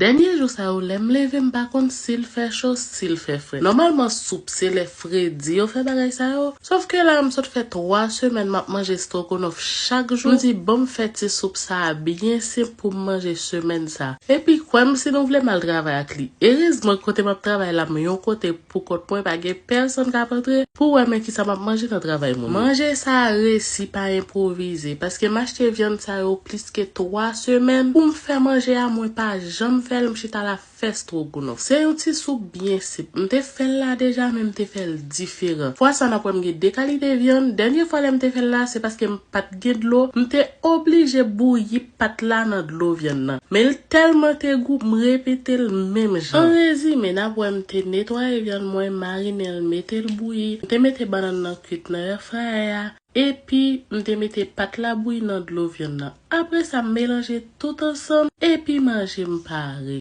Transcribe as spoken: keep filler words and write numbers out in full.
Dènye jou sa yo, lè m leve, m pa konn si l fè cho, si l fè frèt. Nòmalman, soup se lè fredi yo fè bagay sa yo. Sòf ke la, m sot fè twa semèn m ap manje strogonoff chak jou. M di, "Bon, m fè ti soup sa a byen senp pou m manje semèn sa." Epi, kwè m si nou vle, m al travay ak li. Erezman, kote m ap travay la, m yon kote pou kont mwen, pa gen pèsonn k ap antre pou wè men kisa m ap manje nan travay moun. Manje sa a resi pa enpwovize, paske m achte vyann sa yo plis ke twa semèn pou m fè manje a, mwen pa janm fè l, m chita la fè strogonoff. Se yon ti soup byen senp. M te fè l la deja, men m te fè l diferan. Fwa sa, n ap wè m gen de kalite vyann. Dènye fwa lè m te fè l la, se paske m pa t gen dlo, m te oblije bouyi pat la nan dlo vyann nan. Men l tèlman te gou, m repete l menm jan. An rezime, n ap wè m te netwaye vyann mwen, marinen l, mete l bouyi. M te mete bannann nan kwit nan air fryer a, epi m te mete pat la bouyi nan dlo vyann nan. Apre sa, m melanje tout ansanm, epi manje m pare.